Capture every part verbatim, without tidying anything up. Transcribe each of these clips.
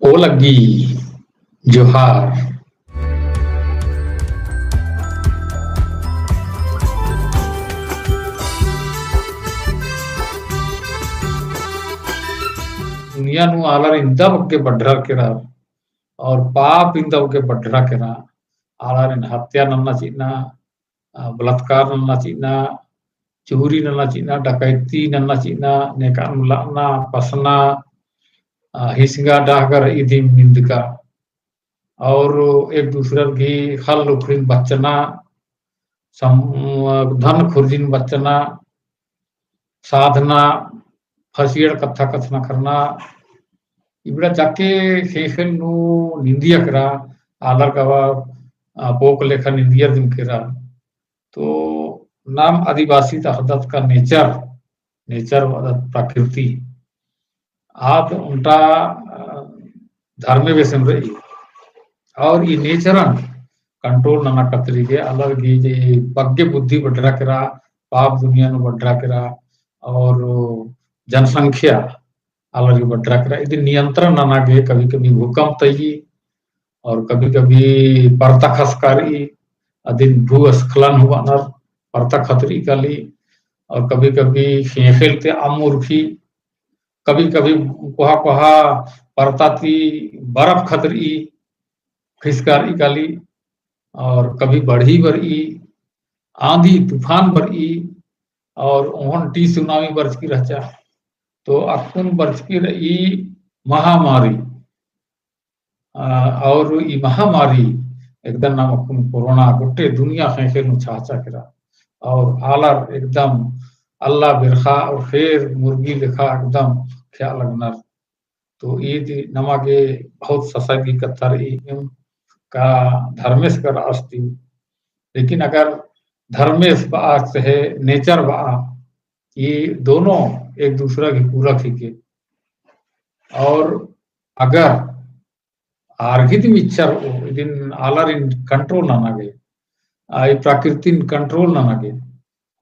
ओ लग्गी, जोहार। दुनिया नू आलर इन्दा बग्गे बढ़रा केरा, और पाप इन्दा बग्गे बढ़रा केरा। आलारिन हत्या नन्ना चिअना, अ, बलात्कार नन्ना चिअना, चोरी नन्ना चिअना, डकैती नन्ना चिअना, नेकान मुलाना, पसना, अ, हिसगा डहगर इदिम निंदका। और एक दूसरर गही खल उखड़िन बच्चना, सम-, धन खुर्जिन बच्चना, साधना, फसियर कत्था कछनखरना, इबड़ा जाके ख़ेख़ेल नू निंदिया केरा, आलर गवा, अ, पोक लेखा निंदियर दिम केरा। तो नाम आदिवासी ता अख़दत का nature, nature मतलब प्रकृति। आद ओन्टा, अ, धर्मे बेसेम रई। और ई natureन control नना खतरी गे आलर गही जे बग्गे बुद्धि बढ़रा केरा, पाप दुनिया नू बढ़रा केरा, और जनसंख्या आलर गही बढ़रा केरा। इदिन नियंत्रण नना गे कभी-कभी भूकंप तई, और कभी-कभी परता खसका रई, अदिन भूस्खलन हूँ बअनर, परता खतरी काली, और कभी-कभी ख़ेख़ेल ती अम्म उरखी, कभी-कभी कोहा-कोहा परता ती बरफ खतरी, खिसका रई काली, और कभी बढ़ी बरई, आंधी तूफान बरई, और ओहन टी सुनामी बरचकी रहचा। तो अक्कुन बरचकी रई महामारी। अ, और ई महामारी एकदम नाम अक्कुन कोरोना गोट्टे दुनिया ख़ेख़ेल नू छाहचा केरा। और आलर एकदम अल्ला बेरखा और ख़ेर मुर्गी लेखा एकदम खेआ लगनर। तो ईद नमा गे बहुत ससई गही कत्था रई, एम का धर्मेस कर अस्ती। लेकिन अगर धर्मेस बआ चाहे nature बआ, ई दोनों एक दूसरा गही पूरक हिके। और अगर आर गही दिम इच्छा रओ, इदिन आलारिन control नना गे, आ, ई प्रकृतिन control नना गे,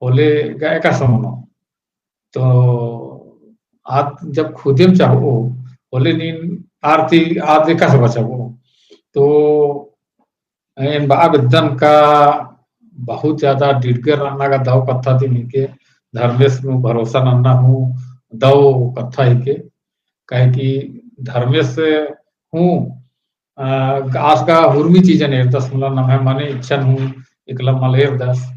होले गा एकासे मनो। तो आद जब खुदेम चाहो, होले नीन आर ती आद एकासे बचाबओ। तो एन बआ बेद्दन का बहुत ज्यादा डिडगर रअना गा दव कत्था दिम हिके, धर्मेस नू भरोसा नन्ना हूँ दव कत्था हिके। काहे कि धर्मेस हूँ, अ, आस गा हुरमी चीजन एरदस, मतलब नम्है मने इच्छन हूँ एकला मल एरदस,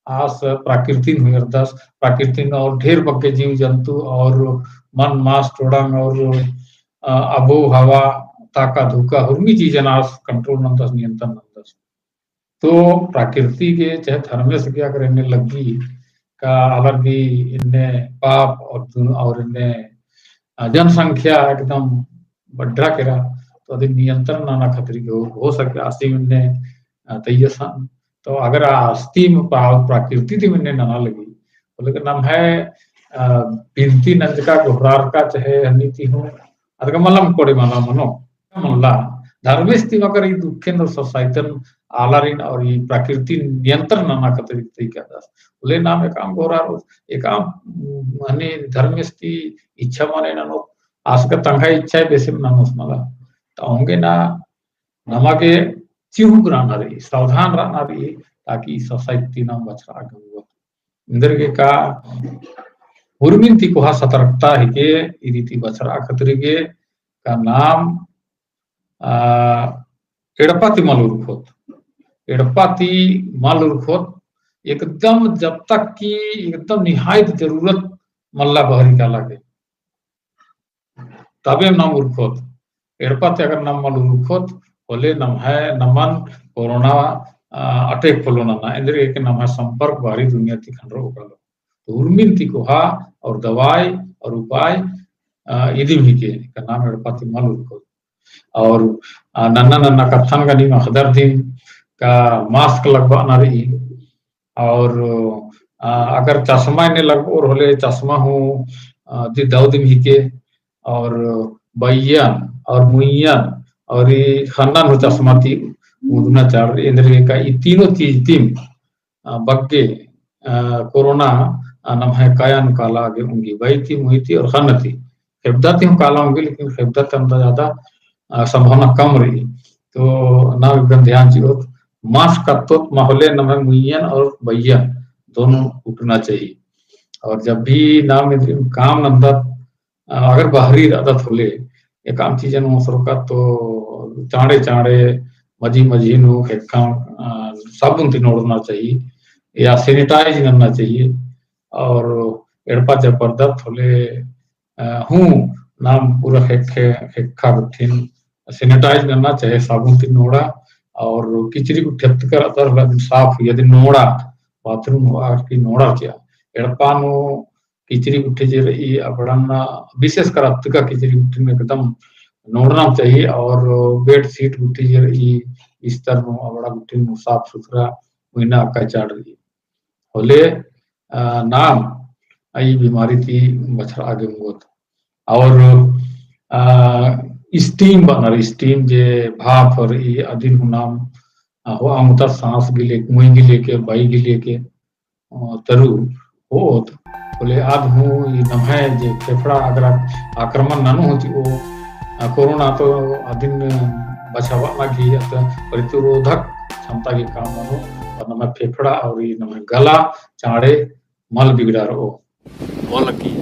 आस प्रकृतिन हूँ एरदस, प्रकृतिन और ढेर बग्गे जीव जंतु और मन मास टोड़ंग और, अ, अबो हवा ताका धुका हुरमी चीजन आस control नन्दस, नियंत्रण नन्दस। तो प्रकृति गे चाहे धर्मेस गे अगर एन्ने लग्गी का आलर गही एन्ने पाप और दुन-, और एन्ने, अ, जनसंख्या एकदम बढ़रा केरा, तो अदिन नियंत्रण नना खतरी गे हो, हो सके आसिम एन्ने, अ, तैयसन। तो अगर आस्तिम प्रा-, प्रकृति दिम एन्ने नना लगी, तो लेकिन नम्है, अ, बिनती नंजका गोहरारका चाहे हन्नी ती हूँ, अदका मलम कोड़े मना मनो। मल्ला, धर्मेस ती मगर ई दुखेन और ससाइतन आलारिन और ई प्रकृति नियंत्रण नना खतरी तरीका दस। बोले नाम एकाम गोहरार, एकाम, उम, हने धर्मेस ती इच्छा मने ननो, आस गा तंग्है इच्छा बेसेम ननोस मला। तो औंगे ना नमा गे चिहुक रअना रई, सावधान रअना रई, ताकि ई ससाइत ती नाम बछरआ गे होआ। एन्देरगे का हुरमिन ती कोहा सतर्कता हिके, ई रीति बछरआ खतरी गे का नाम, आ, एड़पा ती मल उरखोत, एड़पा ती मल उरखोत, एकदम जब तक कि एकदम निहायत जरूरत मल्ला बहरी काला गे। तबे नाम उरखोत। एड़पा ती अगर नाम मल उरखोत, होले नम्है, नमन कोरोना, अ, attack पोल्लो नना, एन्देरगे का नम्है संपर्क बाहरी दुनिया ती खंडरो कालो। तो उर्मिन ती कोहा और दवाई और उपाय, अ, इदिम हिके, का नाम एड़पा ती मल उरखोत। और, अ, नन्ना नन्ना कत्थन गा नीम अख़दर दिम का mask लगबअना रई। और, अ, अगर चश्मा एन्ने लगबओर होले चश्मा हूँ, अ, दी दव दिम हिके, और बइयन और मुइयन और ई ख़न्नन हूँ चश्मा ती मुदना चाड़, एन्देरगे का ई तीनों चीज दिम, अ, बग्गे, अ, कोरोना, अ, नम्है काया नू काला गे ओंगी, बई ती, मुई ती और ख़न्न ती। ख़ेबदा ती हूँ काला ओंगी, लेकिन ख़ेबदा ती ज्यादा अ, संभावना कम रई। तो नाम एकदम ध्यान चिओत, mask कत्तोत मा होले नम्है मुइयन और बइयन दोनों उटना चाहिए। और जब भी नाम इन्द्रिम काम नन्दत, अ, अगर बहरी रअदत होले, एकअम चीजन ओसरकत तो चाँड़े चाँड़े मझी मझी नू ख़ेक्खा, अ, साबुन ती नोड़ना चाहिए या sanitize नन्ना चाहिए। और एड़पा जब बरदत होले, अ, हूँ नाम पूरा ख़ेक्खे, ख़ेक्खा गुट्ठिन sanitize नन्ना चाहिए साबुन ती नोड़ा। और किचरी गुट्ठी अत्तकर अदर होले अदिन साफ हुई अदिन नोड़ा, bathroom होआ की नोड़ा चिआ। एड़पा नू किचरी गुट्ठी जे रई अबड़न विशेष कर अत्तका किचरी गुट्ठिन एकदम नोड़ना चाहिए। और bedsheet गुट्ठी जे रई बिस्तर नू अबड़ा गुट्ठिन साफ सुथरा हुइना अक्का चाड़ रई। होले, अ, नाम ई बीमारी ती बछरआ गे ओंगोत। और, अ, steam बअनर, steam जे भाप रई अदिन हूँ नाम, अ, होआ ओंगोत सांस गे लेके, मुई गे लेके, बई गे लेके, अ, तरू होओत। होले आद हूँ ई नम्है जे फेफड़ा अगर आक्रमण ननू होती ओ, अ, कोरोना तो अदिन बछाबअना गे अत्त प्रतिरोधक क्षमता गे काम ननू, और नम्है फेफड़ा और ई नम्है गला चाँड़े मल बिगड़ारओ। बोल की